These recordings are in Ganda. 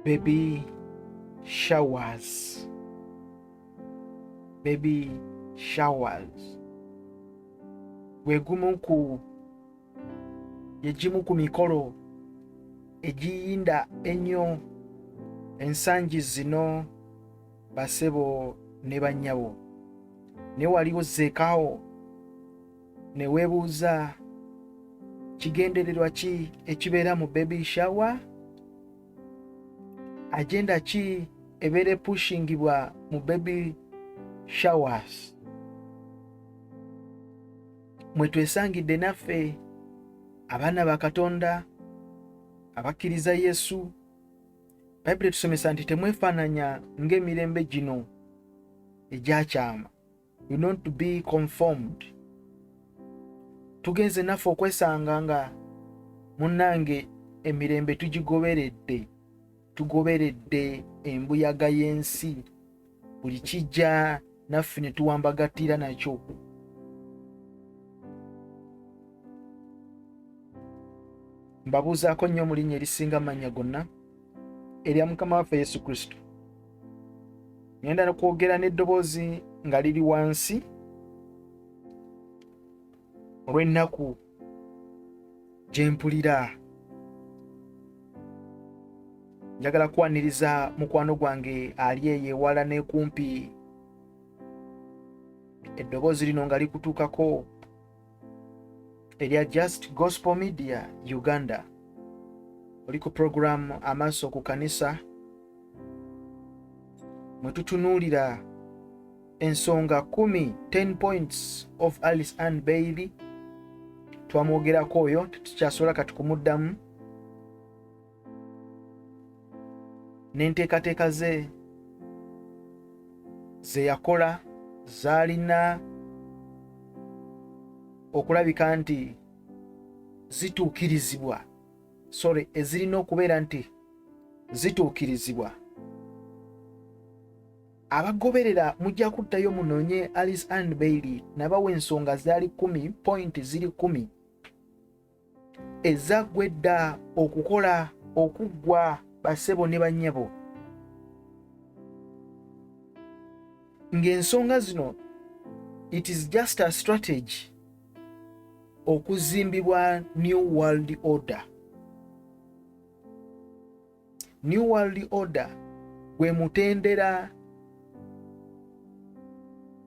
Baby showers, baby showers gwe gumu ku gye gimu ku mikolo egiyinda ennyo ensangi zino, basebo ne bannyabo. Naye waliwo zeekaawo ne weebuuza, kigendererwa ki ekibeera mu baby shower? Agenda ki ebeera epushingibwa mu baby showers? Mwe twesangidde naffe abaana ba Katonda abakkiriza Yesu. Bayibuli etusomesa nti temwefaananya ng'emirembe gino egyakyama, you not to be conformed. Tugenze naffe okwesanga nga munnange emirembe tugigoberedde, tugoberedde embuyaga y'ensi, buli kijja naffe ne tuwambagattira nakyo. Mbabuuzaako nnyo mu linnya erisinga amannya gonna erya Mukama waffe Yesu Kristo. Ngenda kwogera n'eddoboozi nga liri wansi olw'ennaku gye mpulira. Njagala kwaniriza mukwano gwange ali eyo ewala n'ekumpi, eddoboozi lino nga likutuukako erya Just Gospel Media Uganda. Oli ku puroguramu Amaaso ku Kanisa, mwe tutunuulira ensonga 10, 10 points of Alice Ann Bailey. Twamwogerako oyo, tetukyasobola kati kumuddamu, n'enteekateeka ze ze yakola zaalina okulabika nti zituukirizibwa, sorry, ezirina okubeera nti zituukirizibwa. Abagoberera mujja kuddayo munoonye Alice Ann Bailey, nabawa ensonga zaali 10, point ziri 10 ezaggwa edda okukola okuggwa, basebo ne bannyabo, ng'ensonga zino it is just a strategy okuzimbibwa new world order. New world order gwe mutendera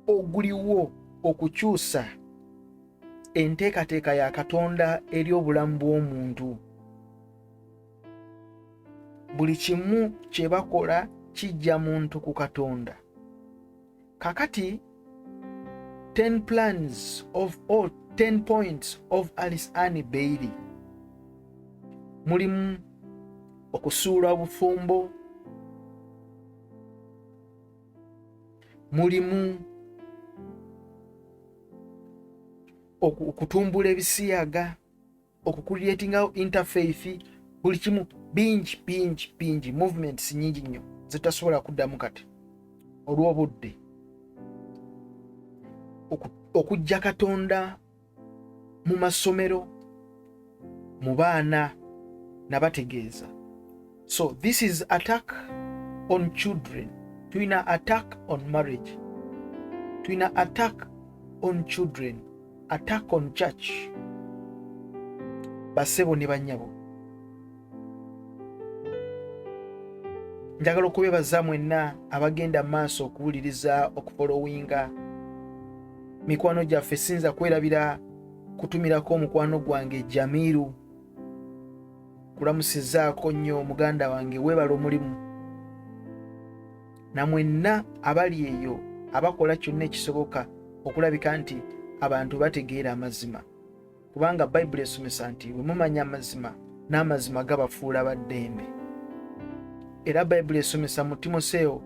oguliwo okukyusa enteekateeka ya Katonda eri obulamu bw'omuntu. Buli kimu kye bakola kijja muntu ku Katonda. Kakati 10 plans of all 10 points of Alice Ann Bailey mulimu okusuula obufumbo, mulimu okutumbula ebisiyaga, okucreatingawo interfaith, buli kimu bingi bingi bingi, movements nyingi nnyo zetasobola kuddamu kati olw'obudde. Okujja Katonda mu masomero, mu baana, nabategeeza. So this is attack on children. Tulina attack on marriage, tulina attack on children, attack on church. Basebo ne bannyabo, njagala okubebaza mwenna abagenda maaso okuwuliriza, okufolowinga mikwano gyaffe. Sinza kwerabira kutumirako omukwano gwange Jamiru, kulamusizaako nnyo muganda wange, weebala omulimu. Namwenna abali eyo abakola kyonna ekisoboka okulabika nti abantu bategeera amazima, kubanga Bayibuli esomesa nti bwe mumanya amazima, n'amazima gabafuula baddembe. Era Bayibuli esomesa mu Timoseewo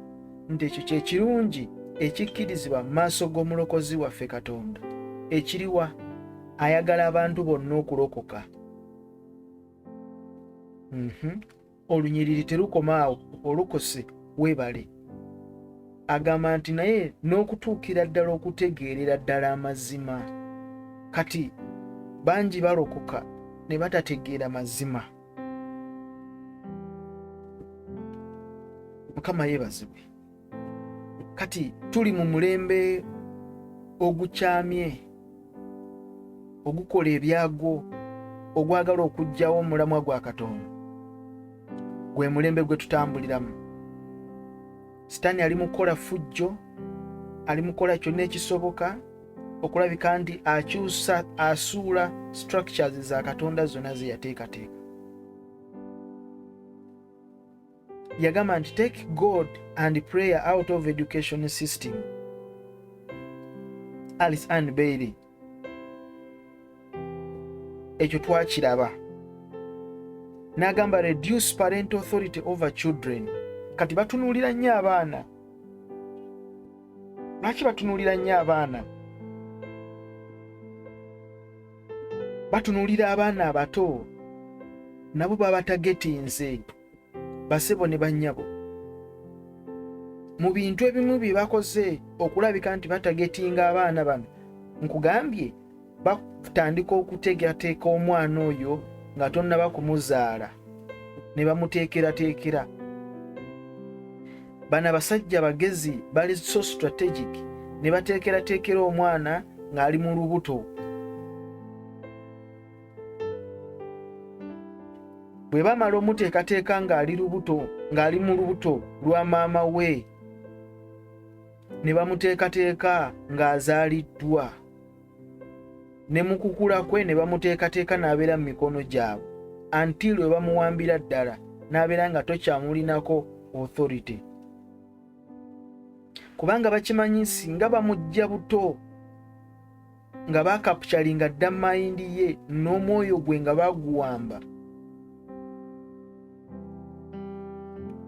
nti ekyo kye kirungi ekikkirizibwa mu maaso g'omulokozi waffe Katonda. Ekiriwa? Ayagala abantu bonna okulokoka. Olunyiriri terukoma awo, olukose weebale. Agamba nti naye n'okutuukira ddala okutegeerera ddala amazima. Kati bangi balokoka ne batategeera mazima. Mukama yeebazibwe. Kati tuli mu mulembe ogukyamye, ogukola ebyagwo, ogwagala okuggyawo omulamwa gwa Katonda. Gwe mulembe gwe tutambuliramu. Sitaani ali mu kukola ffujjo, ali mu kukola kyonna ekisoboka okulabika nti akyusa, asuula structures za Katonda zonna ze yateekateeka. Yagamba nti take God and prayer out of education system. Alice Ann Bailey. Ekyo twakiraba. N'agamba reduce parental authority over children. Kati batunuulira nnyo abaana. Lwaki batunuulira nnyo abaana? Batunuulira abaana abato, nabo babatagetinze, basebo ne bannyabo. Mu bintu ebimu bye bakoze okulabika nti batagetinga abaana bano, nkugambye batandika okuteekateeka omwana oyo nga tonnaba kumuzaala, ne bamuteekerateekera. Bano abasajja bagezi, bali so strategic, ne bateekerateekera omwana ng'ali mu lubuto. Bwe bamala omuteekateeka ng'ali lubuto, ng'ali mu lubuto lwa maama we, ne bamuteekateeka ng'azaaliddwa, ne mu kukula kwe ne bamuteekateeka n'abeera mu mikono gyabwe until we bamuwambira ddala n'abeera nga tokyamulinako authority, kubanga bakimanyi singa bamujja buto nga bakapucalinga dda mayindi ye n'omwoyo gwe nga baguwamba,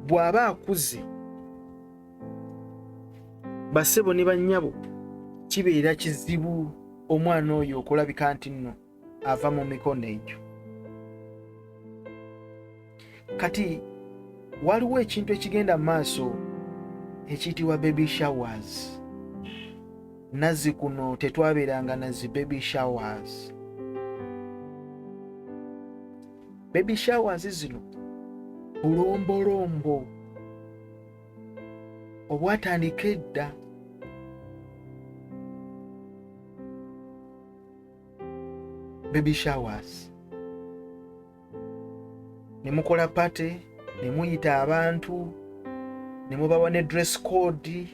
bw'aba akuze, basebo ne bannyabo, kibeera kizibu omwana oyo okulabika nti nno ava mu mikono egyo. Kati waliwo ekintu ekigenda mu maaso ekiyitibwa baby showers. Nazzi kuno tetwabeeranga nazi baby showers. Baby showers zino bulombolombo obwatandika edda. Baby showers, ne mukola party, ne muyita abantu, ne mubawa ne dress code,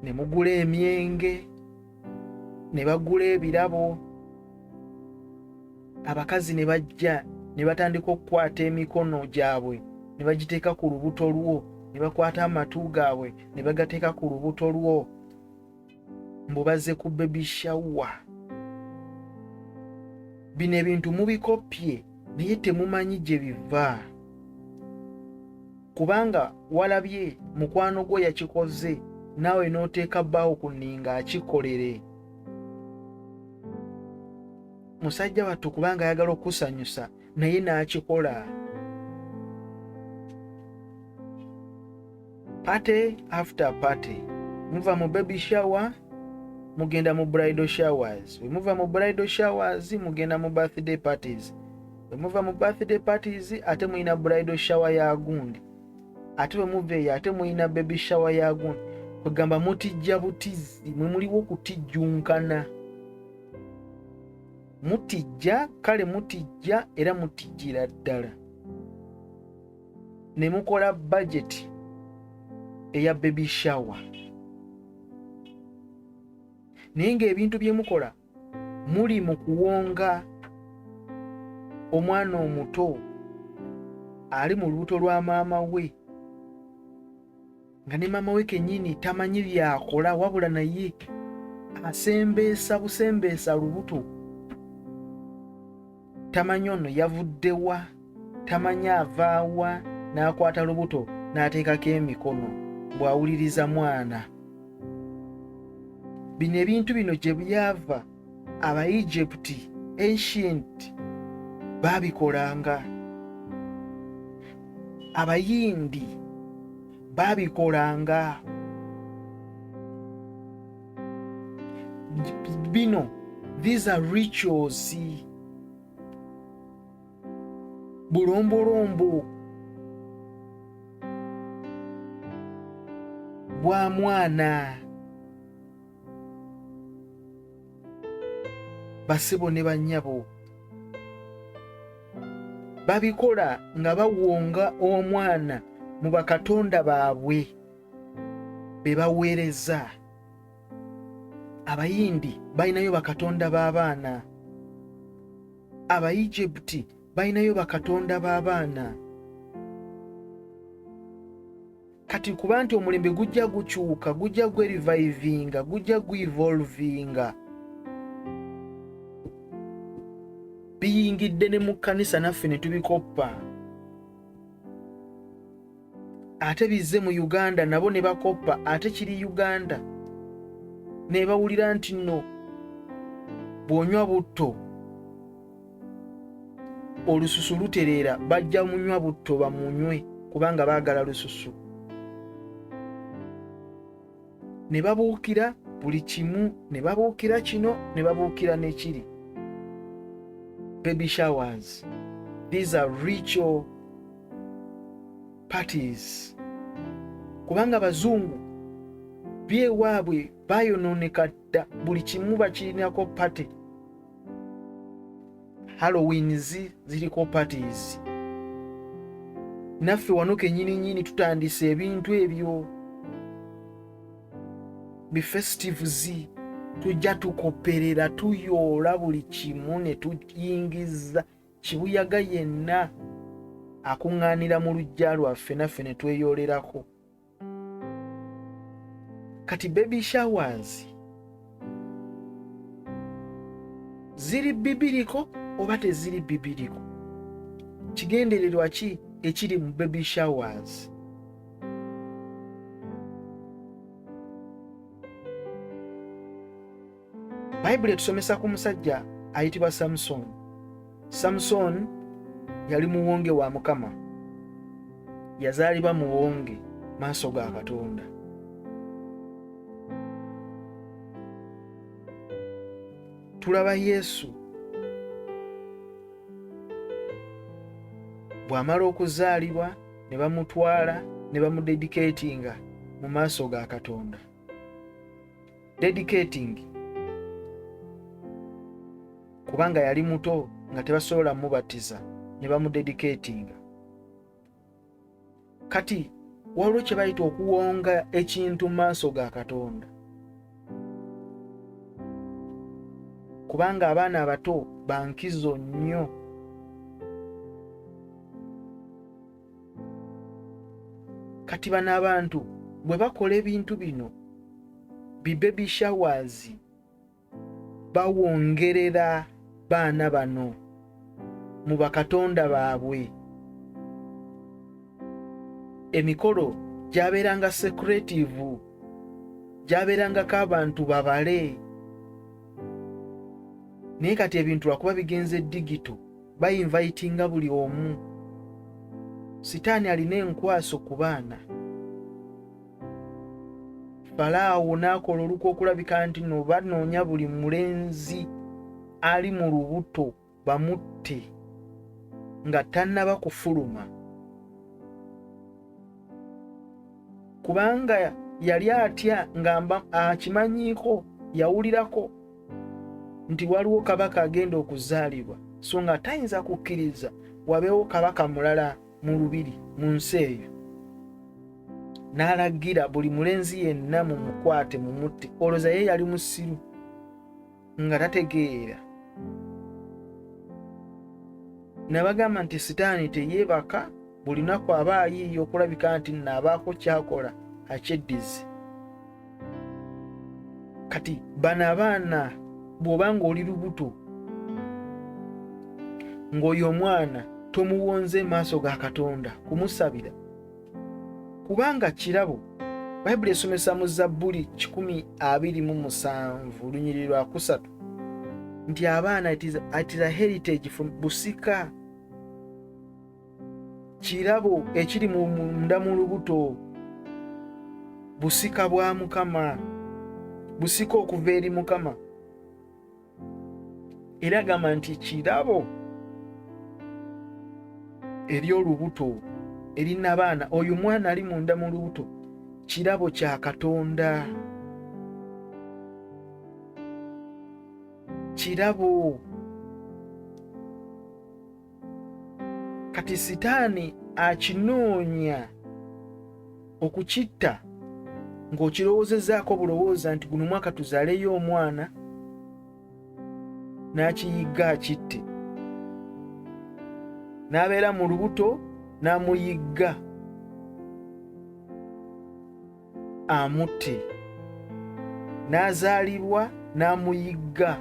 ne mugula emyenge, ne bagula ebirabo, abakazi ne bajja ne batandika okukwata emikono gyabwe ne bagiteeka ku lubuto lwo, ne bakwata amatu gaabwe ne bagateeka ku lubuto lwo, mbu bazze ku baby shower. Bino ebintu mubikoppye, naye temumanyi gye biva, kubanga walabye mukwano gwo yakikoze, naawe n'oteeka bbaawo ku nninga akikolere. Musajja wattu kubanga ayagala okukusanyusa, naye n'akikola. Party after party, muva mu baby shower mugenda mu bridal showers, bwe muva mu bridal showers mugenda mu birthday parties, bwe muva mu birthday parties ate mulina bridal shower ya gundi, ate bwe muva eyo ate mulina baby shower ya gundi. Kwegamba mutijja butizzi, mwe muliwo okutijjunkana, mutijja, kale mutijja era mutijjira ddala, ne mukola budget eya baby shower, naye ng'ebintu bye mukola muli mu kuwonga omwana omuto ali mu lubuto lwa maama we, nga ne maama we kennyini tamanyi byakola, wabula naye asembeesa busembeesa lubuto, tamanyi ono yavuddewa, tamanyi avaawa, n'akwata lubuto n'ateekako emikono bw'awuliriza mwana. Bino ebintu bino gye byava, Abaegypti ancient baabikolanga, Abayindi baabikolanga. Bino, these are rituals, bulombolombo. bwa mwana. Basebo ne bannyabo babikola nga bawonga omwana mu bakatonda baabwe be baweereza. Abayindi balinayo bakatonda b'abaana, Abaegypti balinayo bakatonda b'abaana. Kati kuba nti omulembe gujja gukyuka, gujja gwerivivinga, gujja gwevolvinga, biyingidde ne mu kkanisa naffe ne tubikoppa. Ate bizze mu Uganda nabo ne bakoppa, ate kiri Uganda ne bawulira nti nno bw'onywa butto olususu lutereera, bajja munywa butto bamunywe kubanga baagala lususu. Ne babuukira buli kimu, ne babuukira kino, ne babuukira n'ekiri. Baby showers, these are ritual parties, kubanga abazungu byewaabwe bayonooneka dda, buli kimu bakirinako party. Halloweens ziriko parties. Naffe wano kenyini nyini tutandise ebintu ebyo bifestives, tujja tukoperera, tuyoola buli kimu ne tuyingiza kibuyaga yenna akuŋŋaanira mu luggya lwaffe, naffe ne tweyoolerako. Kati baby showers ziri biblical oba teziri biblical? Kigendererwa ki ekiri mu baby showers? Bayibuli etusomesa ku musajja ayitibwa Samusoni. Samusoni yali muwonge wa Mukama, yazaalibwa muwonge maaso ga Katonda. Tulaba Yesu bw'amala okuzaalibwa ne bamutwala ne bamudediketinga mu maaso ga Katonda. Dedicating kubanga yali muto nga tebasobola mubatiza, ne bamudedicatinga. Kati waliwo kye bayita okuwonga ekintu mu maaso ga Katonda, kubanga abaana abato bankizo nnyo. Kati bano abantu bwe bakola ebintu bino bi baby showers, bawongerera baana bano mu bakatonda baabwe. Emikolo gyabeeranga secretive, gyabeerangako abantu babale, naye kati ebintu lwakuba bigenze digital, bayinvayitinga buli omu. Sitaani alina enkwaso ku baana. Falaawo n'akola olukwe okulabika nti no banoonya buli mulenzi ali mu lubuto bamutte nga tannaba kufuluma, kubanga yali atya nga akimanyiiko, yawulirako nti waliwo kabaka agenda okuzaalibwa, so nga tayinza kukkiriza wabeewo kabaka mulala mu lubiri mu nsi eyo. N'alagira buli mulenzi yenna mumukwate mumutte. Olowooza ye yali musiru nga tategeera? Nabagamba nti sitaani teyeebaka, buli lunaku aba ayiiya okulabika nti naabaako kyakola akyeddize. Kati bano abaana, bw'oba ng'oli lubuto ng'oyo omwana tomuwonze maaso ga Katonda kumusabira, kubanga kirabo. Bayibuli esomesa mu Zabbuli 127 lunyiriri lwa 3 nti abaana it is a heritage from busika, kirabo ekiri munda mu lubuto, busika bwa Mukama, busika okuva eri Mukama. Era agamba nti kirabo eri olubuto erinabaana, oyo mwana ali munda mu lubuto. Kirabo kya Katonda, kirabo. Kati Sitaani akinoonya okukitta ng'okirowoozezaako bulowooza nti guno mwaka tuzaaleyo omwana, n'akiyigga akitte, n'abeera mu lubuto n'amuyigga amutte, n'azaalibwa n'amuyigga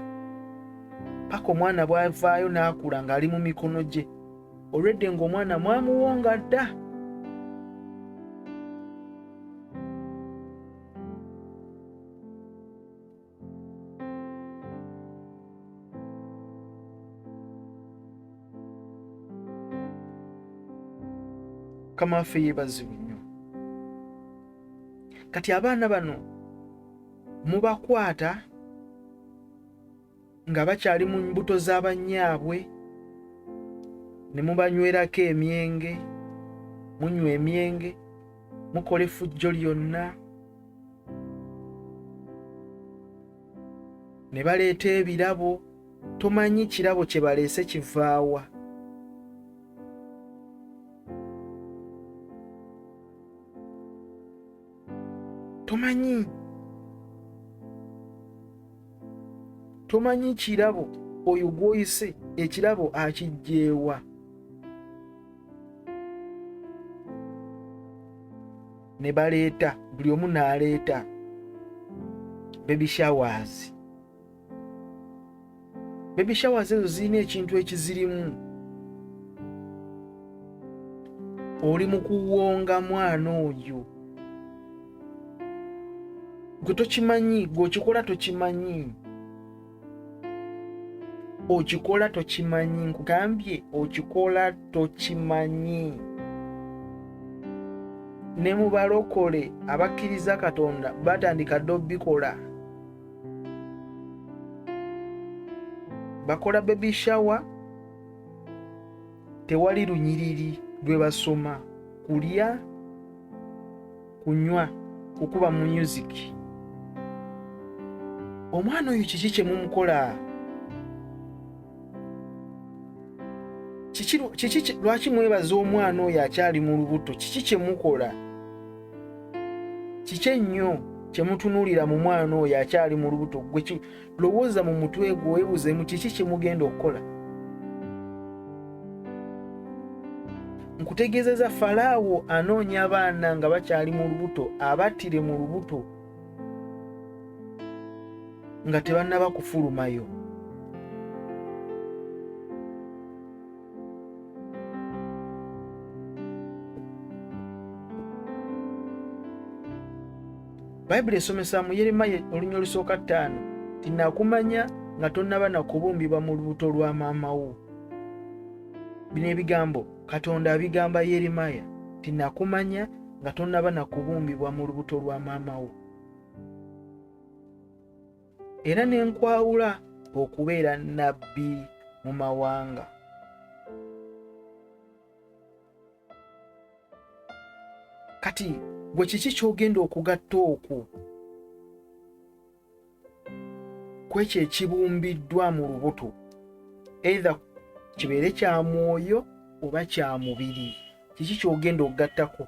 paka omwana bw'avaayo n'akula ng'ali mu mikono gye, olwedde ng'omwana mwamuwonga dda. Mukama waffe yeebazibwe nnyo. Kati abaana bano mubakwata nga bakyali mu mbuto za bannyaabwe ne mubanywerako emyenge, munywa emyenge, mukola effujjo lyonna, ne baleeta ebirabo. Tomanyi kirabo kye baleese kivaawa. Tomanyi, tomanyi kirabo oyo gw'oyise ekirabo akijjeewa. Ne baleeta, buli omu n'aleeta baby showers. Baby showers ezo zirina ekintu ekizirimu. Oli mu kuwonga mwana oyo, gwe tokimanyi, gwe okikola tokimanyi, okikola tokimanyi, nkugambye okikola tokimanyi. Ne mu balokole abakkiriza Katonda batandika dda obikola. Bakola baby shower, tewali lunyiriri lwe basoma, kulya, kunywa, kukuba mu music. Omwana oyo kiki kye mumukola? Kiki, lwaki mwebaza omwana oyo akyali mu lubuto? Kiki kye mukola? Kiki ennyo kye mutunuulira mu mwana oyo akyali mu lubuto? Gwe lowooza mu mutwe gwo, weebuzeemu kiki kye mugenda okukola. Nkutegeezeza, Falaawo anoonya abaana nga bakyali mu lubuto, abattire mu lubuto nga tebannaba kufulumayo. Bayibuli esomesa mu Yeremiya olunya olusooka 5 nti nakumanya nga tonnaba na kubumbibwa mu lubuto lwa maama wo. Bino ebigambo Katonda abigamba Yeremiya nti nakumanya nga tonnaba na kubumbibwa mu lubuto lwa maama wo, era ne nkwawula okubeera nnabbi mu mawanga. Kati gwe kiki ky'ogenda okugatta okwo kwekyo ekibumbiddwa mu lubuto, either kibeere kya mwoyo oba kya mubiri? Kiki ky'ogenda okugattako?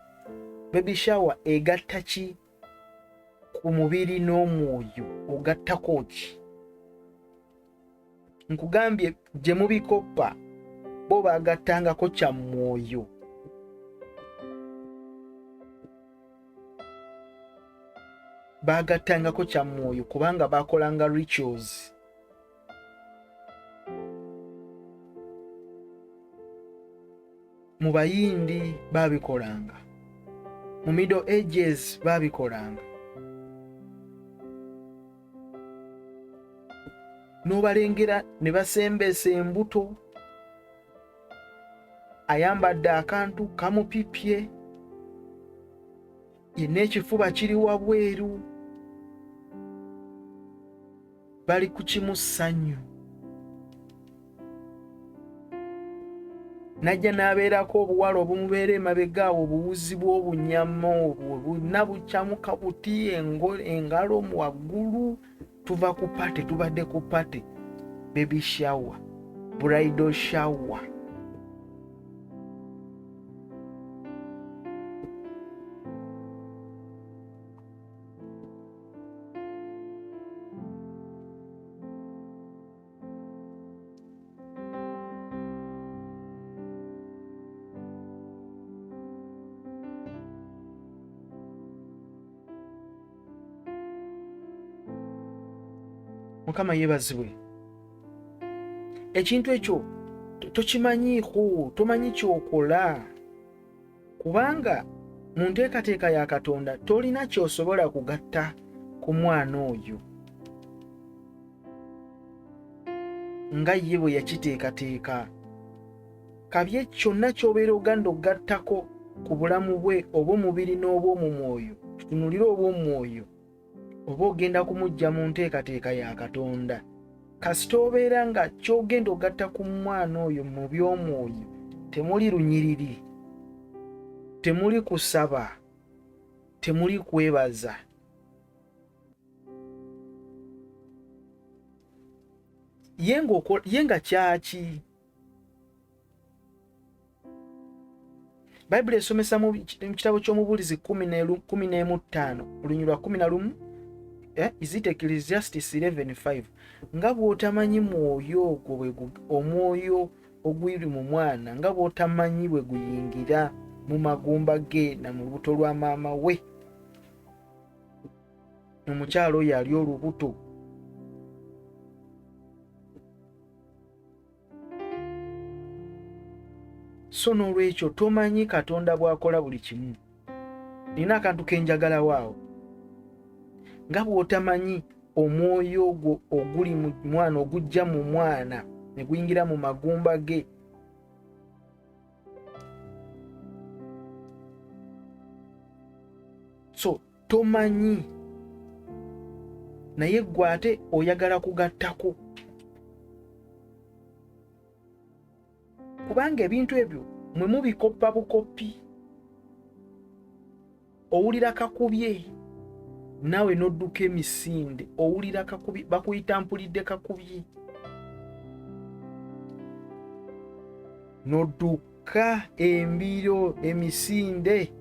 Baby shower egatta ki ku mubiri n'omwoyo? Ogattako ki? Nkugambye gye mubikoppa bo bagattangako kya mwoyo. Bagattangako kya mwoyo kubanga bakolanga rituals. Mu Bayindi babikolanga, mu Middle Ages babikolanga. N'obalengera ne basembesa embuto, ayambadde akantu kamupipye, yenna ekifuba kiri wabweru, bali ku kimu ssanyu. Najja n'abeerako obuwala obumubeera emabega awo, obuwuzi bw'obunyama obwo buna bukyamuka buti, engalo waggulu. Tuva ku party, tubadde ku party, baby shower, bridal shower. Mukama yeebazibwe. Ekintu ekyo tokimanyiiko, tomanyi kyokola, kubanga mu nteekateeka ya Katonda tolina kyosobola kugatta ku mwana oyo nga ye bwe yakiteekateeka. Kabye kyonna ky'obeera oganda okugattako ku bulamu bwe obw'omubiri n'obw'omu mwoyo, tutunulire obw'omwoyo, oba ogenda kumuggya mu nteekateeka ya Katonda. Kasita obeera nga ky'ogenda ogatta ku mwana oyo mu by'omwoyo temuli lunyiriri, temuli kusaba, temuli kwebaza. Ye nga kyaki? Bayibuli esomesa mu kitabo ky'Omubuulizi 15 olunyiriri lwa 11, is it Ecclesiastes 11:5, nga bw'otamanyi mwoyo ogwo bwe omwoyo ogwiri mu mwana, nga bw'otamanyi bwe guyingira mu magumba ge na mu lubuto lwa maama we. Omukyalo oyo ali olubuto. So n'olwekyo tomanyi Katonda bw'akola buli kimu. Nina akantu kenjagalawo awo. Nga bw'otamanyi omwoyo ogwo oguli mu mwana, ogujja mu mwana ne guyingira mu magumba ge, so tomanyi, naye gwe ate oyagala kugattako, kubanga ebintu ebyo mwe mubikoppa bukoppi. Owulira kakubye naawe n'odduka emisinde, owulira kakubye, bakuyita mpulidde kakubye, n'odduka embiro emisinde,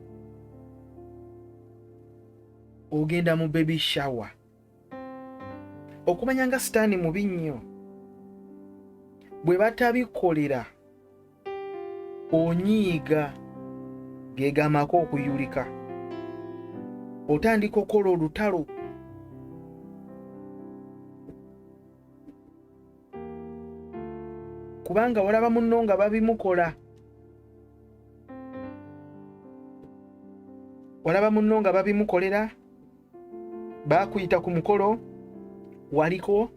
ogenda mu baby shower. Okumanya nga sitaani mubi nnyo, bwe batabikolera onyiiga, gegamako okuyulika, otandika okukola olutalo. Kubanga walaba munno nga babimukola, walaba munno nga babimukolera, bakuyita ku mukolo waliko,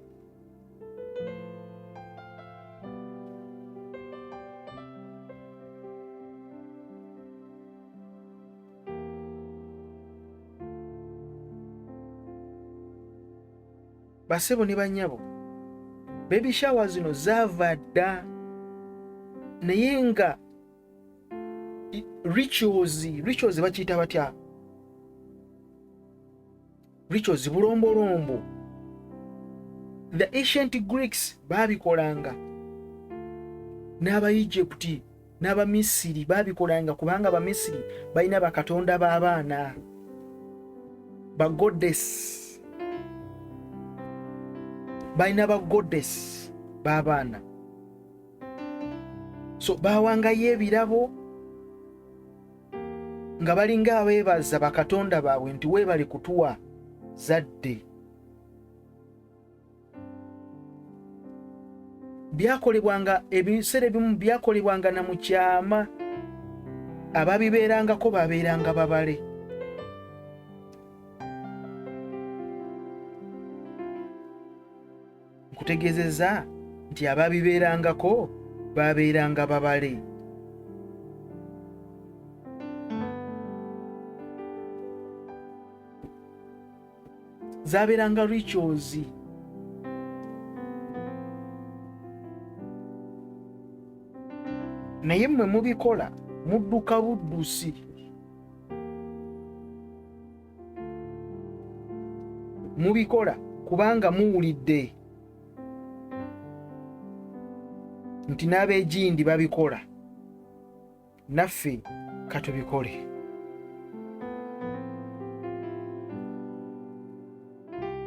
basebo ne banyabo. Baby shower zino zaava dda, naye nga rituals bakiyita batya? Rituals, bulombolombo. The ancient Greeks babikolanga, n'aba Egypt n'Abamisiri babikolanga, kubanga Abamisiri balina bakatonda b'abaana, ba goddess, balina ba goddess b'abaana, so bawangayo ebirabo nga balinga abeebaza bakatonda baabwe nti weebale kutuwa zadde. Byakolebwanga ebiseera ebimu, byakolebwanga na mu kyama, ababibeerangako babeeranga babale. Nkutegeezezza nti ababibeerangako babeeranga babale. Zabeeranga rituals. Naye mmwe mubikola mudduka buddusi. Mubikola kubanga muwulidde nti n'ab'egindi babikola, naffe katubikole.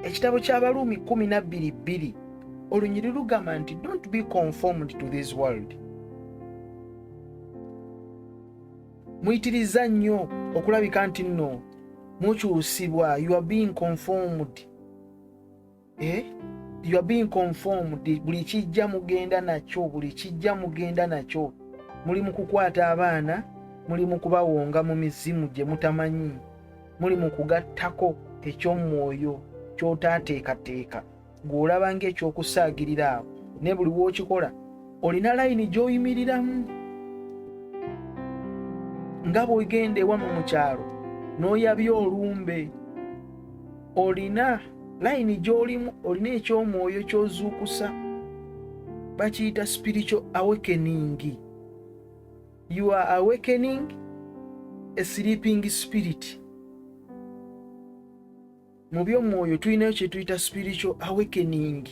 Ekitabo ky'Abaruumi 12:2 olunyiri lugamba nti don't be conformed to this world. Muyitiriza nnyo okulabika nti nno mukyusibwa, you are being conformed. You are being conformed. Buli kijja mugenda nakyo, buli kijja mugenda nakyo. Muli mu kukwata abaana, muli mu kubawonga mu mizimu gye mutamanyi, muli mu kugattako eky'omwoyo ky'otaateekateeka, gw'olaba ng'ekyokusaagirira awo. Naye buli w'okikola olina layini gy'oyimiriramu, nga bw'ogenda ewamu mu kyalo n'oyabya olumbe, olina layini gy'olimu, olina eky'omwoyo ky'ozuukusa, bakiyita spiritual awakening. You are awakening a sleeping spirit. Mu by'omwoyo tulinayo kye tuyita spiritual awakening.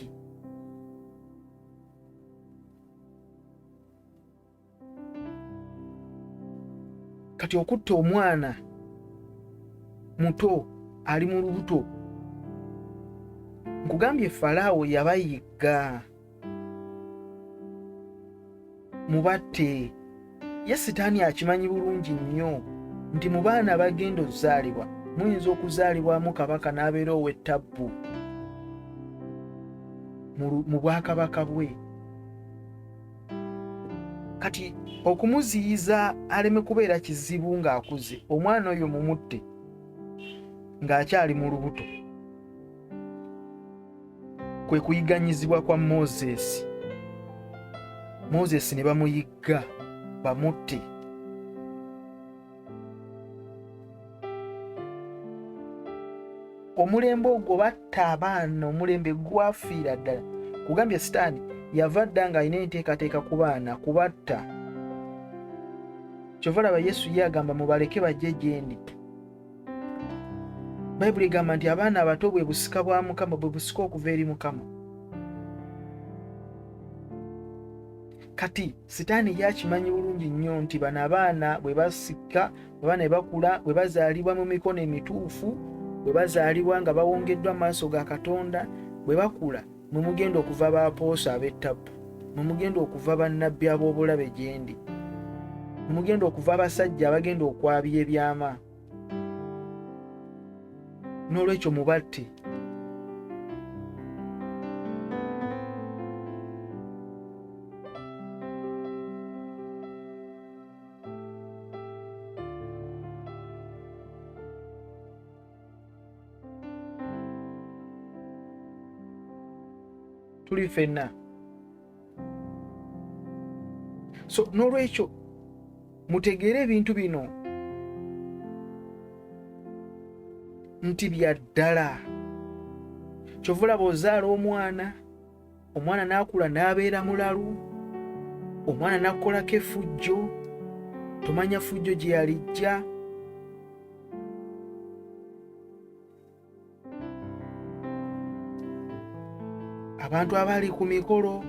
Kati okutta omwana muto ali mu lubuto, nkugambye Falaawo yabayigga mubatte. Ye Sitaani akimanyi bulungi nnyo nti mu baana abagenda ozaalibwa muyinza okuzaalibwamu kabaka n'abeera ow'ettabbu mu bwakabaka bwe. Kati okumuziyiza aleme kubeera kizibu ng'akuze, omwana oyo mumutte ng'akyali mu lubuto. Kwe kuyiganyizibwa kwa Moses. Moses ne bamuyigga bamutte. Omulembe ogwo batta abaana, omulembe gwafiira ddala. Kugambye Sitaani yava dda ng'alina enteekateeka ku baana kubatta. Kyova laba Yesu ye agamba mubaleke bajje gye ndi. Bayibuli egamba nti abaana abato bwe busika bwa Mukama, bwe busika okuva eri Mukama. Kati Sitaani ye akimanyi bulungi nnyo nti bano abaana bwe basika, abaana bwe bakula, bwe bazaalibwa mu mikono emituufu, bwe bazaalibwa nga bawongeddwa mu maaso ga Katonda, bwe bakula mwe mugenda okuva baapooso ab'ettabbu, mwe mugenda okuva bannabbi ab'obulabe gye ndi, mwe mugenda okuva abasajja abagenda okwabya ebyama. N'olwekyo mubatte. Tuli ffenna. So n'olwekyo mutegeere ebintu bino nti bya ddala. Kyova olaba ozaala omwana, omwana n'akula n'abeera mulalu, omwana n'akukolako effujjo, tomanya fujjo gye yalijja. Abantu abali ku mikolo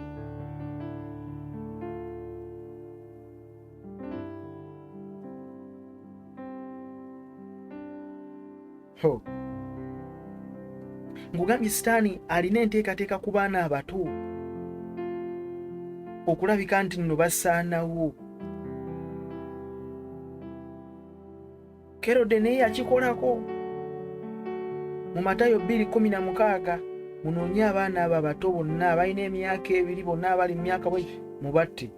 ho, nkugambye Sitaani alina enteekateeka ku baana abato okulabika nti nno basaanawo. Kerode naye yakikolako. Mu Matayo 2:16, munoonye abaana abo abato bonna abalina emyaka 2, bonna abali mu myaka bwe mubatte.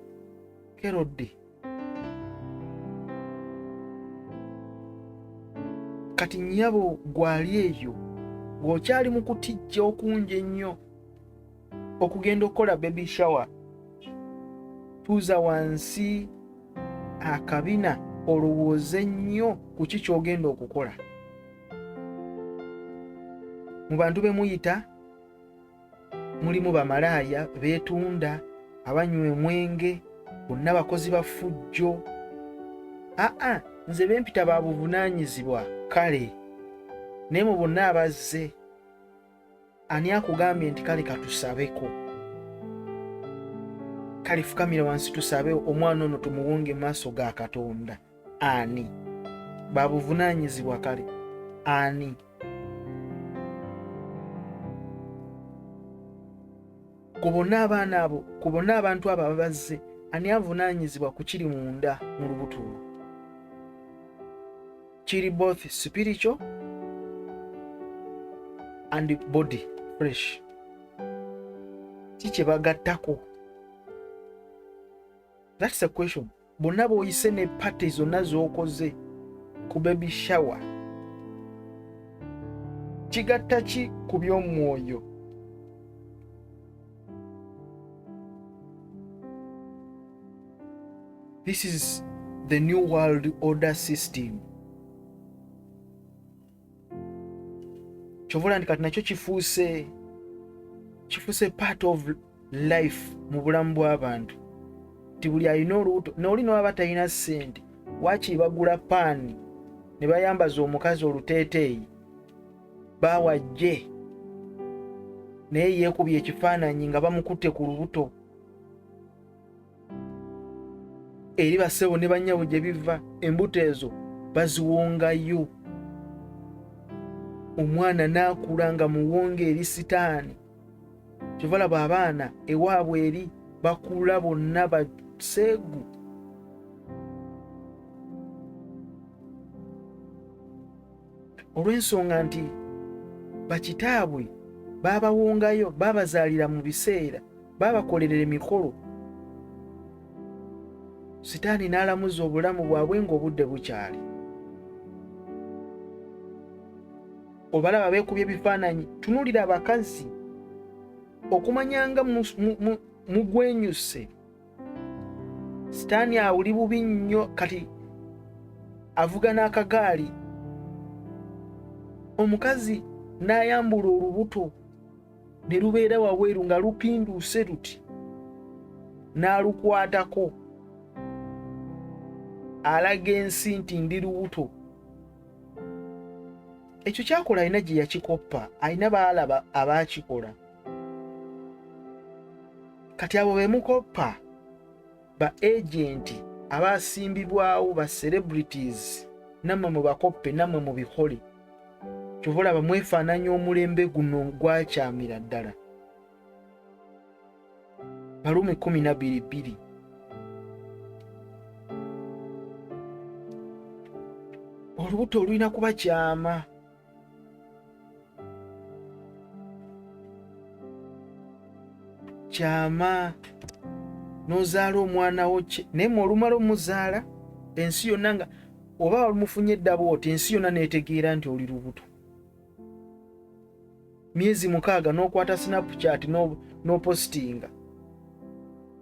Kerode. Kati nnyabo gwali eyo ng'okyali mu kutijja okungi ennyo okugenda okukola baby shower, tuuza wansi akabina olowooze nnyo ku ki ky'ogenda okukola. Mu bantu be muyita mulimu bamalaaya beetunda, abanywa omwenge, Bonna bakozi ba ffujjo. Aa, nze bempita ba buvunaanyizibwa, kale naye mu bonna abazze ani akugambye nti kale katusabeko, kale fukamira wansi tusabe omwana ono tumuwonge mu maaso ga Katonda? Ani babuvunaanyizibwa? Kale ani ku bonna abaana abo, ku bonna abantu abo ababazze, ani avunaanyizibwa ku kiri munda mu lubuto olwo? Kiri both spiritual and body fresh. Ki kye bagattako? That's a question. Bonna b'oyise ne party zonna z'okoze ku baby shower, kigatta ki ku by'omwoyo? This is the new world order system. Kyova nti kati nakyo kifuuse part of life mu bulamu bw'abantu, nti buli alina olubuto nooli nowaba talina ssente, waakiri bagula paani ne bayambaza omukazi oluteeteeyi baawajje, naye yeekubye ekifaananyi nga bamukutte ku lubuto. Eri bassebo ne bannyabo gye biva, embuto ezo baziwongayo, omwana n'akula nga muwonge eri sitaani. Kyova laba abaana ewaabwe eri bakula bonna baseegu. Olw'ensonga nti bakitaabwe baabawongayo, baabazaalira mu biseera, baabakolerera emikolo, sitaani n'alamuza obulamu bwabwe ng'obudde bukyali. Obalaba beekubye ebifaananyi. Tunuulira abakazi okumanya nga mugwenyuse. Sitaani awuli bubi nnyo. Kati avuga n'akagaali, omukazi n'ayambula olubuto ne lubeera wabweru nga lupinduuse luti, n'alukwatako, alaga ensi nti ndi lubuto. Ekyo kyakola alina gye yakikoppa, alina baalaba abaakikola. Kati abo bemukoppa, ba agenti abasimbibwawo, ba celebrities, nammwe mubakoppe, nammwe mubikole. Kyova olaba mwefaananya omulembe guno gwakyamira ddala. Baruumi 12:2. Olubuto olulina kuba kyama. Kyama n'ozaala omwana wo, naye mwe olumala omuzaala, ensi yonna nga oba olumufunye edda bwoti, ensi yonna n'etegeera nti oli lubuto. Myezi 6 n'okwata Snapchat n'opositinga,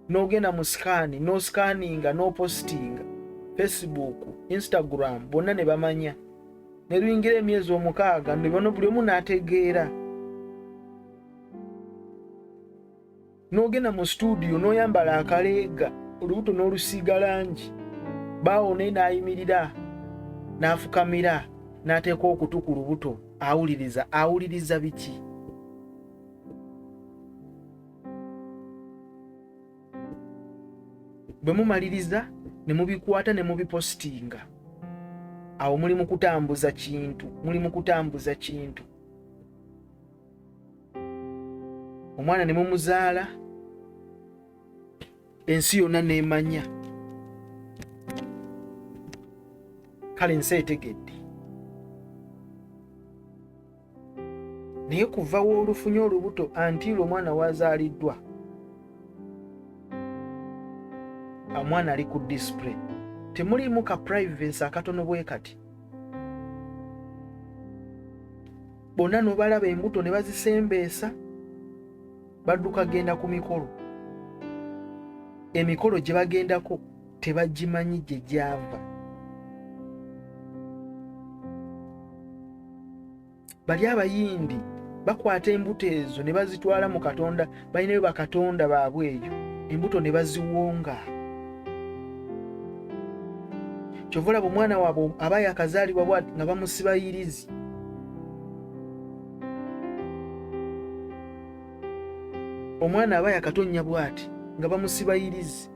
n'ogenda mu scan n'osikaninga n'opositinga Facebook, Instagram, bonna ne bamanya. Ne luyingira emyezi 6 ne bano buli omu n'ategeera. N'ogenda mu studio n'oyambala akaleega, olubuto n'olusiiga langi, baawo naye n'ayimirira n'afukamira n'ateeka okutu ku lubuto, awuliriza. Awuliriza biki? Bwe mumaliriza ne mubikwata ne mubipositinga, awo muli mu kutambuza kintu, muli mu kutambuza kintu. Omwana ne mumuzaala, ensi yonna n'emanya. Kale ensi etegedde, naye kuva w'olufunye olubuto until omwana wazaaliddwa, omwana ali ku display, temuliimu ka privacy akatono bwe kati. Bonna nobalaba embuto ne bazisembeesa, badduka genda ku mikolo. Emikolo gye bagendako tebagimanyi gye gyava. Bali abayindi bakwata embuto ezo ne bazitwala mu Katonda, balinayo bakatonda baabwe eyo, embuto ne baziwonga. Kyova olaba omwana waabwe aba yakazaalibwa bwati nga bamusiba yirizi. Omwana aba yakatonnya bwati nga bamusiba yirizi,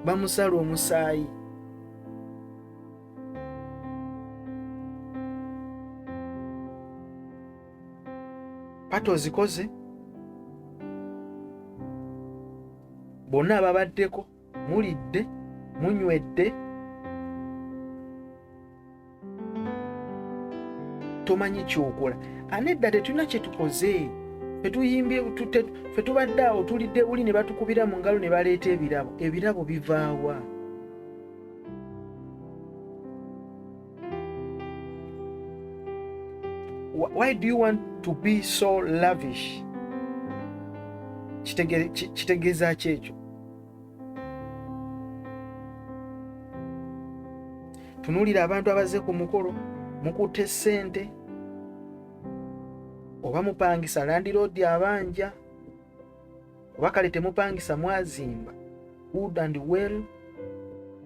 bamusala omusaayi. Pata ozikoze bonna ababaddeko mulidde munywedde tomanyi kyokola anedda tetulina kyetukoze fetuyimbye fe tubadde awo tulidde buli ne batukubira mu ngalo ne baleeta ebirabo ebirabo bivaawa Why do you want to be so lavish? Kitegeeza ki ekyo? Tunuulira abantu abazze ku mukolo, mukutte ssente oba mupangisa landiroodi abanja oba kale temupangisa mwazimba good and well,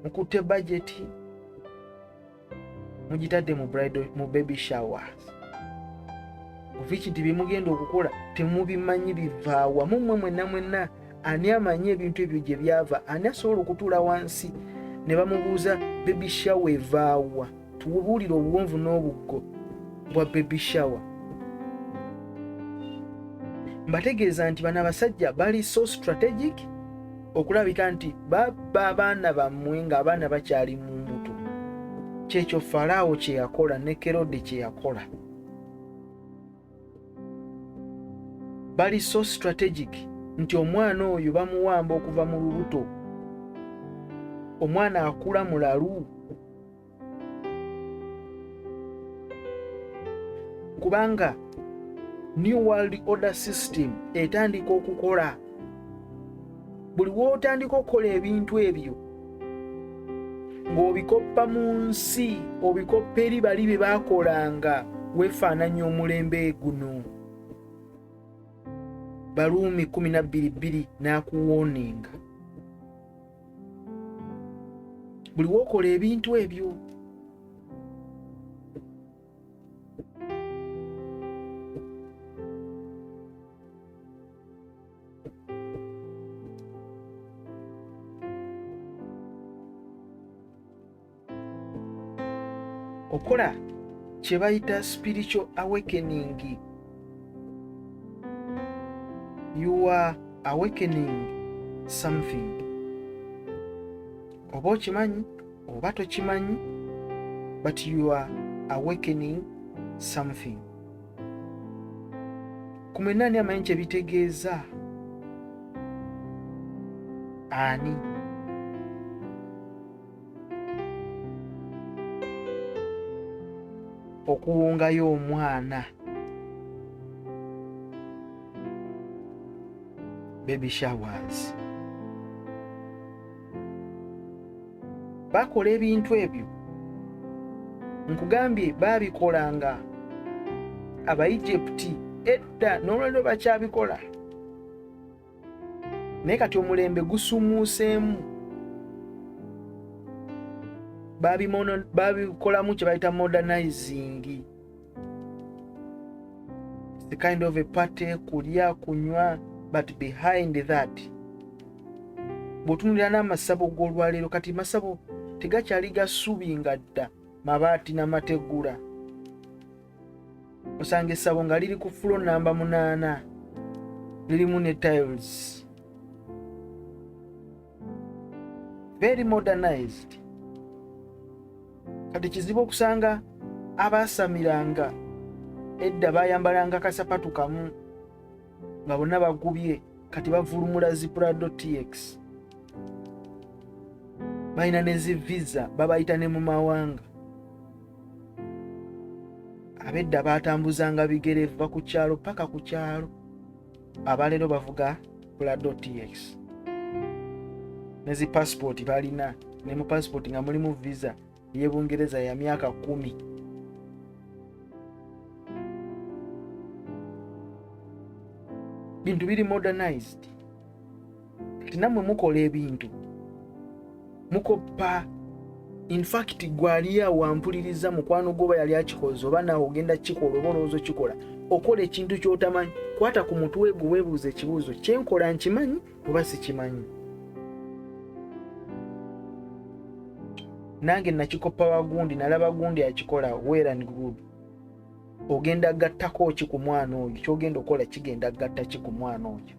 mukutte bajeti mugitadde mu bridal mu baby showers oviki nti byemugenda okukola temubimanyi bivaawa mumwe mwenna mwenna ani amanyi ebintu ebyo gye byava ani asobola okutuula wansi ne bamubuuza baby shower evaawa tubuulire obuwonvu n'obuggo bwa baby shower mbategeeza nti bano abasajja bali so strategic okulabika nti babba abaana bammwe ng'abaana bakyali mu mbuto kyekyo falaawo kye yakola ne kerode kye yakola bali so strategic nti omwana oyo bamuwamba okuva mu lubuto omwana akula mulalu kubanga new world order system etandika okukola buli w'otandika okukola ebintu ebyo ng'obikoppa mu nsi obikoppa eri bali bye baakolanga weefaananya omulembe guno Baruumi 12:2 n'akuwooninga buli w'okola ebintu ebyo okola kye bayita spiritual awakening. You are awakening something, oba okimanyi oba tokimanyi, but you are awakening something. Ku mwenna ani amanyi kye bitegeeza? Ani? Okuwongayo omwana baby showers bakola ebintu ebyo nkugambye babikolanga abaegypti edda n'olwaliro bakyabikola naye kati omulembe gusumuuseemu babikolamu kye bayita modernizing the kind of a party kulya kunywa but behind that bw'otunulira n'amasabo g'olwaleero kati masabo tegakyali ga ssubi nga dda mabaati n'amategula osanga essabo nga liri ku fulo namba 8 lirimu ne tiles very modernized kati kizibu okusanga abaasamiranga edda bayambalanga kasapatu kamu nga bonna bagubye kati bavulumula zi Prado TX balina ne zi visa babayita ne mu mawanga abedda batambuzanga bigere va ku kyalo paka ku kyalo abaleero bavuga Prado TX ne zi passport balina ne mu passport nga mulimu visa ey'e Bungereza ya myaka 10. Bintu biri modernized. Kati nammwe mukola ebintu mukoppa In fact, gwali awampuliriza, mukwano gwoba yali akikoze, oba naawe ogenda kikola, oba olowooza okikola, okola ekintu ky'otamanyi, kwata ku mutwe gwe, weebuuza ekibuuzo: kyenkola nkimanyi oba sikimanyi? Nange nakikopa wa gundi, nalaba gundi akikola. Well and good. Ogenda gattako ki ku mwana oyo? Kyogenda okukola kigenda gatta ki ku mwana oyo,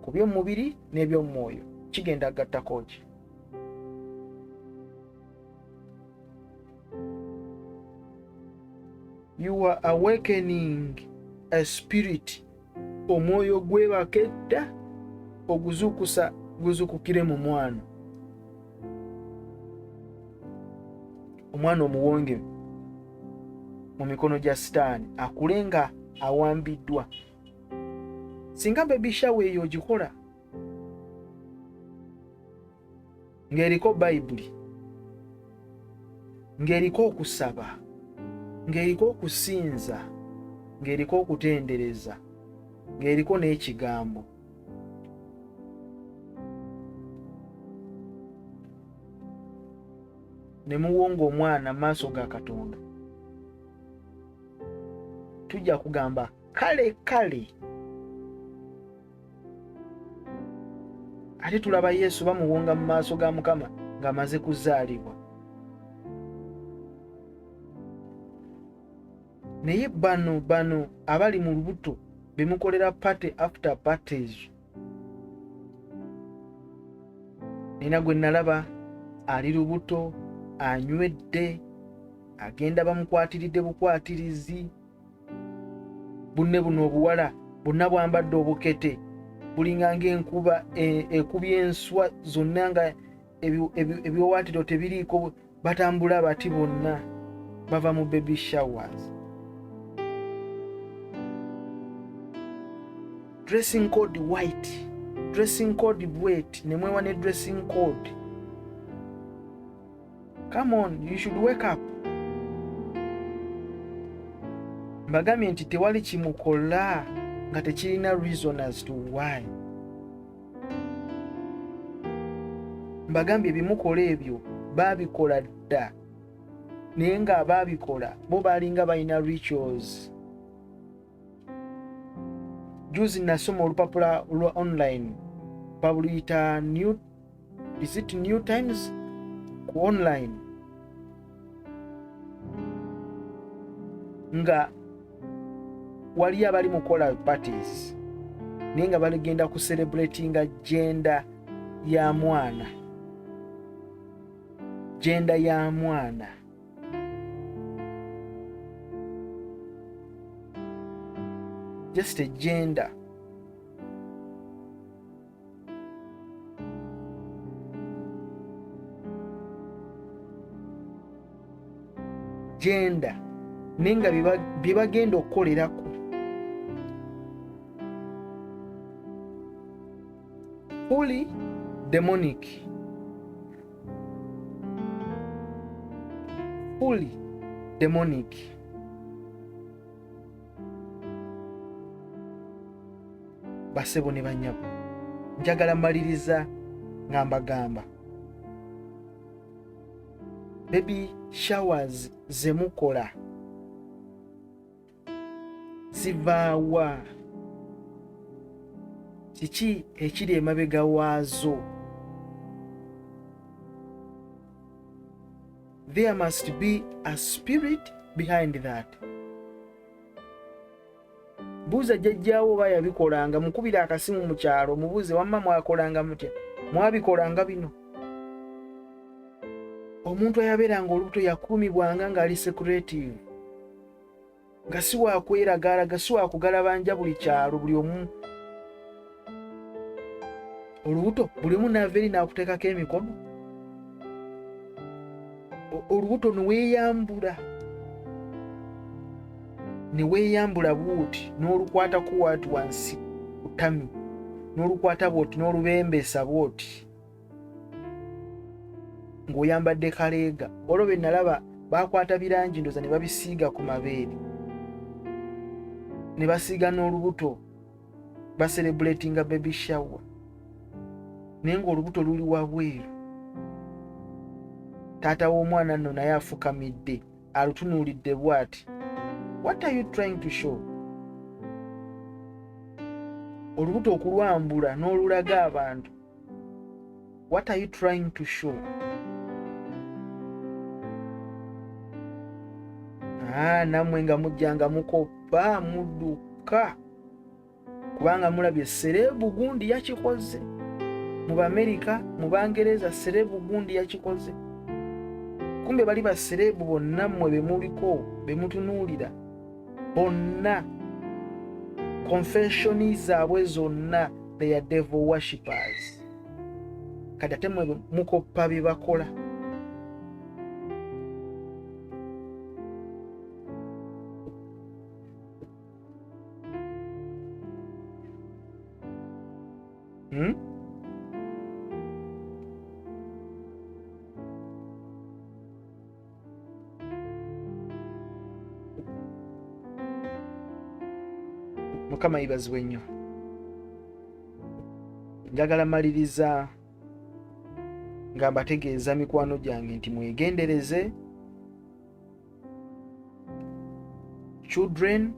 ku byomubiri n'ebyomwoyo? Kigenda gattako ki? You are awakening a spirit. Omwoyo gwebaka edda oguzuukusa, guzuukukire mu mwana. Omwana omuwonge mu mikono gya Sitaani, akule nga awambiddwa. Singa baby shower eyo ogikola ng'eriko Bayibuli, ng'eriko okusaba, ng'eriko okusinza, ng'eriko okutendereza, ng'eriko n'ekigambo, ne muwonga omwana mu maaso ga Katonda, tujja kugamba kale kale. Ate tulaba Yesu bamuwonga mu maaso ga Mukama ng'amaze kuzaalibwa. Naye bano abali mu lubuto bemukolera party after parties. Nina gwe nalaba ali lubuto, anywedde, agenda bamukwatiridde bukwatirizi. Bunne buno obuwala bonna bwambadde obukete, bulinga ng'enkuba ekubye enswa zonna, nga ebiwawaatiro tebiriiko, batambula bati, bonna bava mu baby showers. Dressing code white, dressing code bwet, nemwewa ne dressing code. Come on, you should wake up. Mbagambye nti tewali kimukola nga tekirina reason as to why. Mbagambye, ebimukola ebyo baabikola dda, naye ng'abaabikola bo baalinga balina rituals. Juzi nasoma olupapula lwa online, babuluyita New, is it New Times ku online, nga waliyo abali mukola parties, naye nga baligenda ku celebratinga gender ya mwana, gender ya mwana. Just a gender. Gender, naye nga bye bagenda okukolerako fully demonic, fully demonic. Basebo ne banyabo, njagala maliriza nga mbagamba, baby showers zemukola zivaawa? Kiki ekiri emabega waazo? There must be a spirit behind that. Buuza jjajjaawo oba yabikolanga, mukubira akasimu mu kyalo, mubuuze, wamma mwakolanga mutya? Mwabikolanga bino? Omuntu ayabeeranga olubuto yakuumibwanga ng'ali secretive, nga si wakweragalaga, si wakugalabanja buli kyalo, buli omu olubuto, buli omu naava eri n'akuteekako emikono olubuto, neweeyambula, neweeyambula bwoti, n'olukwatako waati wansi ku tummy, n'olukwata bwoti, n'olubembesa bwoti ng'oyambadde kaleega. Olwo be nalaba bakwata birangi, ndoza ne babisiiga ku mabeere, ne basiiga n'olubuto, bacelebratinga baby shower, naye ng'olubuto luli wabweru. Taata w'omwana nno naye afukamidde alutunuulidde bw'ati. What are you trying to show? Olubuto okulwambula n'olulaga abantu. What are you trying to show? Ah, nammwe nga mujja nga mukoppa mudduka kubanga mulabye serebu gundi yakikoze mu Bamerika, mu Bangereza, serebu gundi yakikoze. Kumbe bali baserebu bonna mmwe be muliko be mutunuulira bonna, confessioni zaabwe zonna, they are devil worshippers. Kati ate mwe mukoppa bye bakola. Mukama yibazibwe nnyo. Njagala maliriza nga mbategeeza mikwano gyange nti mwegendereze. Children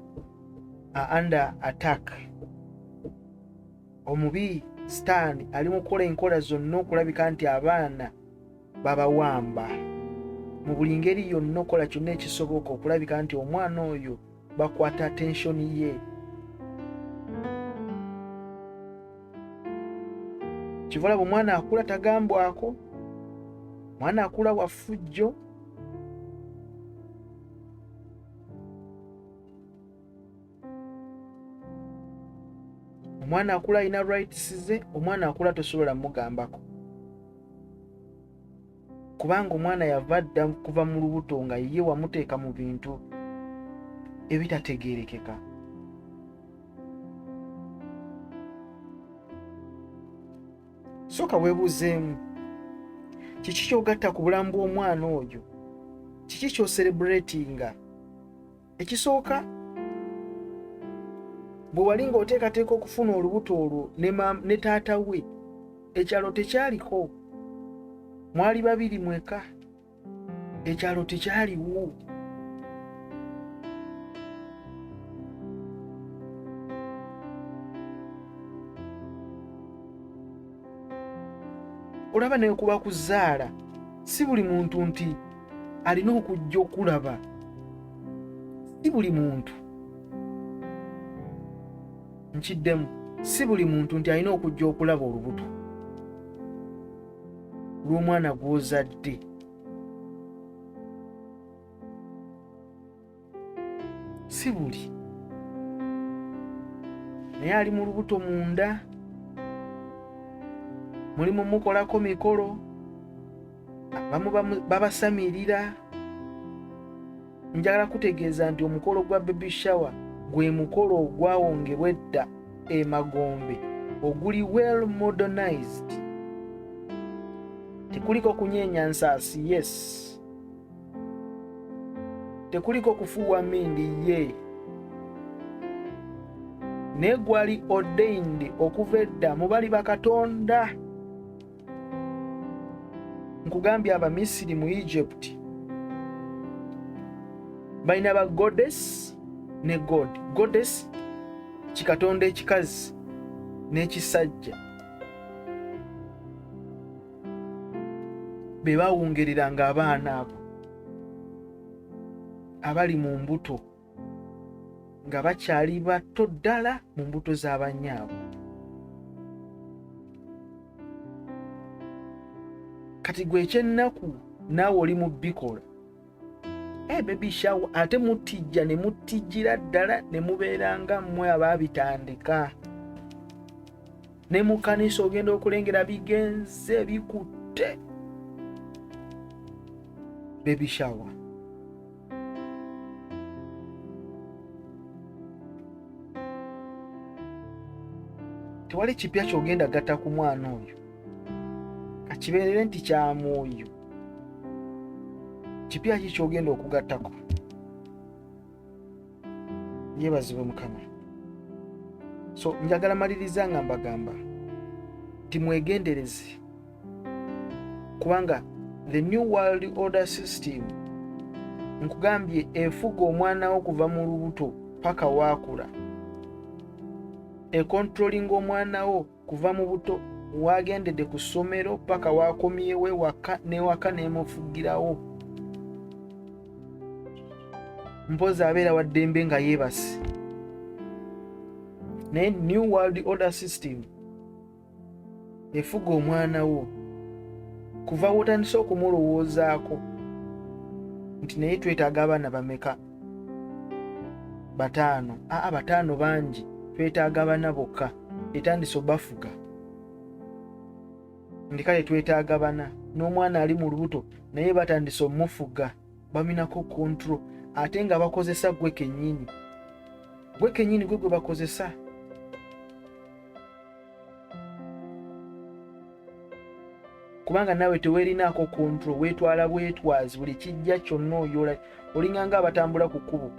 are under attack. Omubi Sitaani ali mu kukola enkola zonna okulabika nti abaana babawamba mu buli ngeri yonna, okukola kyonna ekisoboka okulabika nti omwana oyo bakwata attention ye. Kivolaba omwana akula tagambwako, omwana akula wafujjo. Omwana akula alina rights ze, omwana akula tosobola mugambako kubanga omwana yava dda kuva mu lubuto nga ye wamuteeka mu bintu ebitategeerekeka. Sooka weebuuzeemu, kiki ky'ogatta ku bulamu bw'omwana oyo? Kiki ky'osereburetinga? Ekisooka, bwe wali ng'oteekateeka okufuna olubuto olwo ne taata we, ekyalo tekyaliko, mwali babiri mweka, ekyalo tekyaliwo. Olaba nekuba kuzaala, si buli muntu nti alina okujja okulaba, si buli muntu, nkiddemu, si buli muntu nti alina okujja okulaba olubuto lw'omwana gw'ozadde. Si buli naye ali mu lubuto munda mulimu mukolako mikolo, abamu babasamirira. Njagala kutegeeza nti omukolo gwa baby shower gwe mukolo ogwawongebwa edda emagombe oguli well modernized. Tekuliko kunyeenya nsaasi, yes, tekuliko kufuuwa mindi, ye naye gwali ordained okuva edda mu bali bakatonda. Nkugambye Abamisiri mu Egypt balina ba goddess ne god. Goddess kikatonda ekikazi n'ekisajja, be bawungeriranga abaana abo abali mu mbuto nga bakyali bato ddala mu mbuto z'abanyaabwe. Kati gwe ekyennaku naawe oli mu bikola baby shower, ate mutijja ne mutijjira ddala ne mubeera nga mmwe abaabitandika. Ne mu kkanisa ogenda okulengera bigenze bikutte baby shower. Tewali kipya kyogenda gatta ku mwana oyo, kakibeerere nti kya mwoyo. Kipya ki kyogenda okugattako? Yeebazibwe Mukama. So njagala maliriza nga mbagamba nti mwegendereze, kubanga The new world order system nkugambye efuga omwana wo kuva mu lubuto paka waakula, ekontrolinga omwana wo kuva mu buto wagendedde ku ssomero paka wakomyewo ewaka, newaka nemufugirawo. Mpozi abeera waddembe nga yeebase. Naye new world order system efuga omwana wo kuva wotandise okumulowoozaako nti naye twetaaga abaana bameka? 5. Aa, 5 bangi, twetaaga bana bokka. Etandise obafuga nti kale twetaaga bana. N'omwana ali mu lubuto naye batandise omufuga, baminako control, ate nga bakozesa gwe kennyini, gwe kennyini gwe gwe bakozesa. Kubanga naawe teweerinaako control, weetwala bwetwazi, buli kijja kyonna oyola. Olinga nga abatambula ku kkubo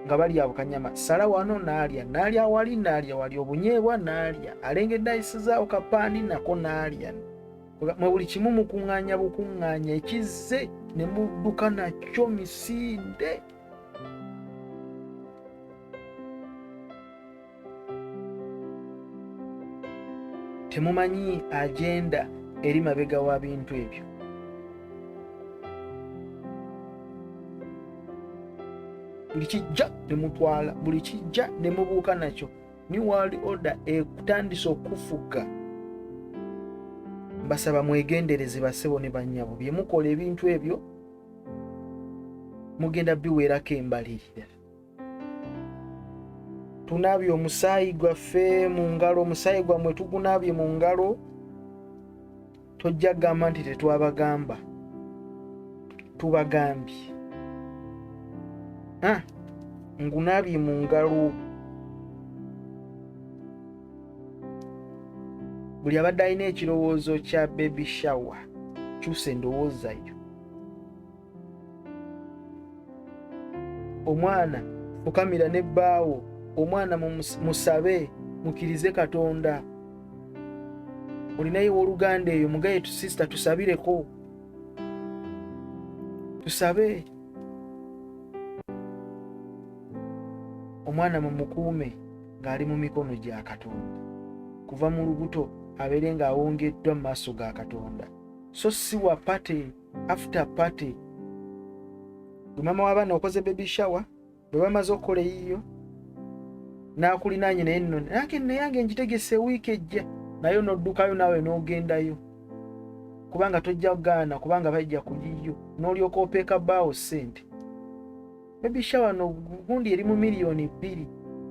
nga balya bukanyama, sala wano n'alya, n'alya wali, n'alya wali, obunyeebwa n'alya, alengedde ayisizaawo kapaani nako n'alya. Mwe buli kimu mukuŋŋaanya bukuŋŋaanya, ekizze ne mudduka nakyo misinde. Temumanyi agenda eri mabega wa bintu ebyo. Buli kijja ne mutwala, buli kijja ne mubuuka nakyo. New world order ekutandise okufuga. Mbasaba mwegendereze basebo ne bannyabo, bye mukola ebintu ebyo mugenda biweerako embalirira. Tunaabye omusaayi gwaffe mu ngalo, omusaayi gwammwe tugunaabye mu ngalo. Tojja kugamba nti tetwabagamba, tubagambye. Ngunaabye mu ngalo. Buli abadde alina ekirowoozo kya baby shower, kyusa endowooza yo. Omwana fukamira ne bbaawo, omwana musabe, mukirize Katonda. Olinayo owooluganda eyo, mugaye sisita, tusabireko, tusabe omwana, mumukuume ng'ali mu mikono gya Katonda kuva mu lubuto, abeere ng'awongeddwa mu maaso ga Katonda, so si wa party after party. Gwe maama w'abaana okoze baby shower, bwe bamaze okukola eyiyo n'akulinaanye, naye nno nange nayange ngitegese wiiki ejja, naye n'oddukayo naawe n'ogendayo, kubanga tojja kugaana, kubanga bajja kuyiyo, n'olyoka opeeka bbaawo ssente. Baby shower no gundi eri mu 2 miliyoni,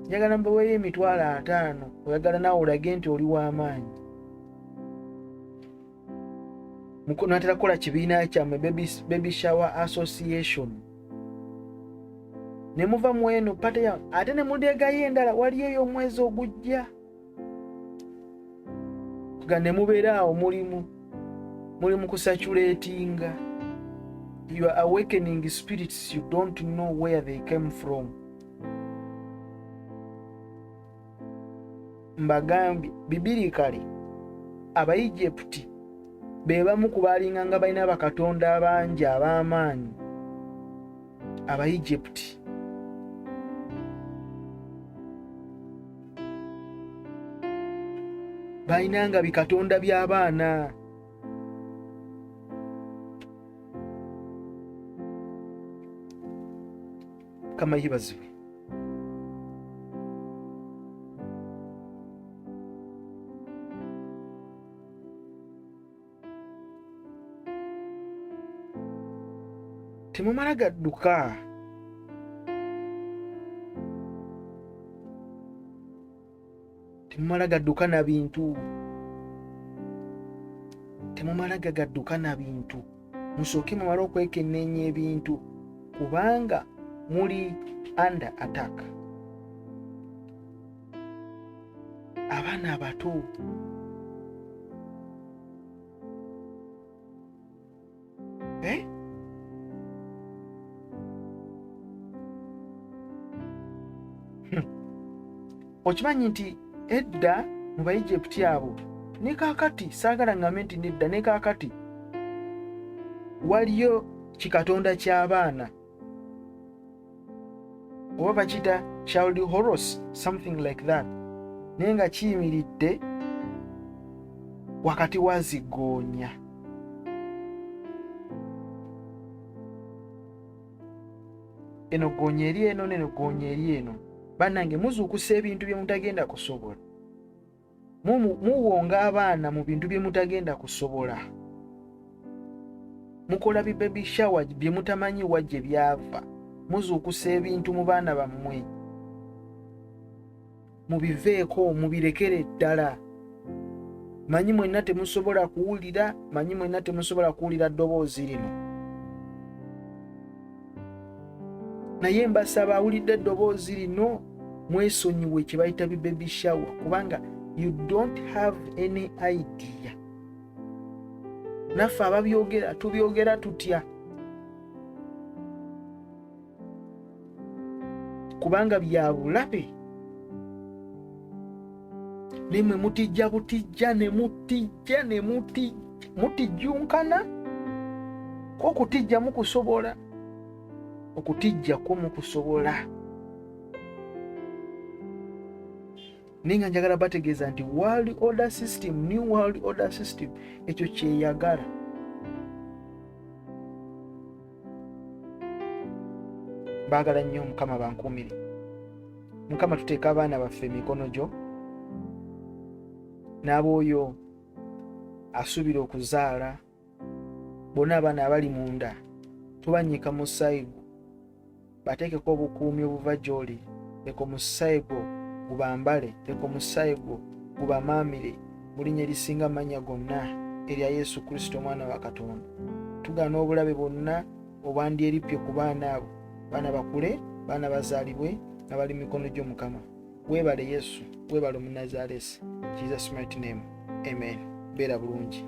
njagala mbaweeyo 50,000. Oyagala naawe olage nti oli w'amaanyi. Natera kukola kibiina kyammwe, baby shower association, ne muva mu eno party ya ate ne mudeegayo endala, waliyo ey'omwezi ogujja ga ne mubeera awo mulimu muli mu kusaturatinga. You are awakening spirits you don't know where they came from. Mbagambye bibiri kale, Abaegypti be bamu ku baalinganga balina bakatonda abangi ab'amaanyi. Abaegypti balinanga bikatonda by'abaana. Kama yibazibwe. Temumala gadduka, temumala gadduka na bintu, temumala gagadduka na bintu. Musooke mumale okwekenneenya ebintu, kubanga muli under attack. Abaana abato, eh? Okimanyi nti edda mu Baegypti abo, ne kaakati saagala ngambe nti nedda, ne kaakati. Waliyo kikatonda ky'abaana oba bakiyita child horos, something like that, naye nga kiyimiridde wakati wa zigoonya. Eno goonya eri eno, neno goonya eri eno. Bannange, muzuukusa ebintu bye mutagenda kusobola. Muwonga abaana mu bintu bye mutagenda kusobola. Mukola bi baby shower bye mutamanyi wa gye byava. Muzuukusa ebintu mu baana bammwe. Mubiveeko, mubirekere ddala. Manyi mwenna temusobola kuwulira, manyi mwenna temusobola kuwulira ddoboozi lino, naye mbasaba awulidde eddoboozi lino mwesonyiwe kye bayita bi baby shower, kubanga you don't have any idea. Naffe ababyogera tubyogera tutya, kubanga bya bulabe. Nemwe mutijja butijja ne mutijja ne mutijjunkana ko okutijja mukusobola, okutijja kwo mukusobola. Naye nga njagala bategeeza nti world order system, new world order system, ekyo kyeyagala. Baagala nnyo. Mukama bankuumire. Mukama, tuteeka abaana baffe emikono gyo, n'abooyo asuubira okuzaala, bonna abaana abali munda tubanyika musaayi gwo, bateekeko obukuumi obuva gy'oli. Leka omusaayi gwo gubambale, leka omusaayi gwo gubamaamire, mu linnya erisinga amannya gonna erya Yesu Kristo, omwana wa Katonda. Tugaana obulabe bwonna obwandyerippye ku baana abo. Baana bakule, baana bazaalibwe nga bali mikono gyo. Mukama weebale. Yesu weebale, Omunazaalesi. Jesus mighty name, amen. Beera bulungi.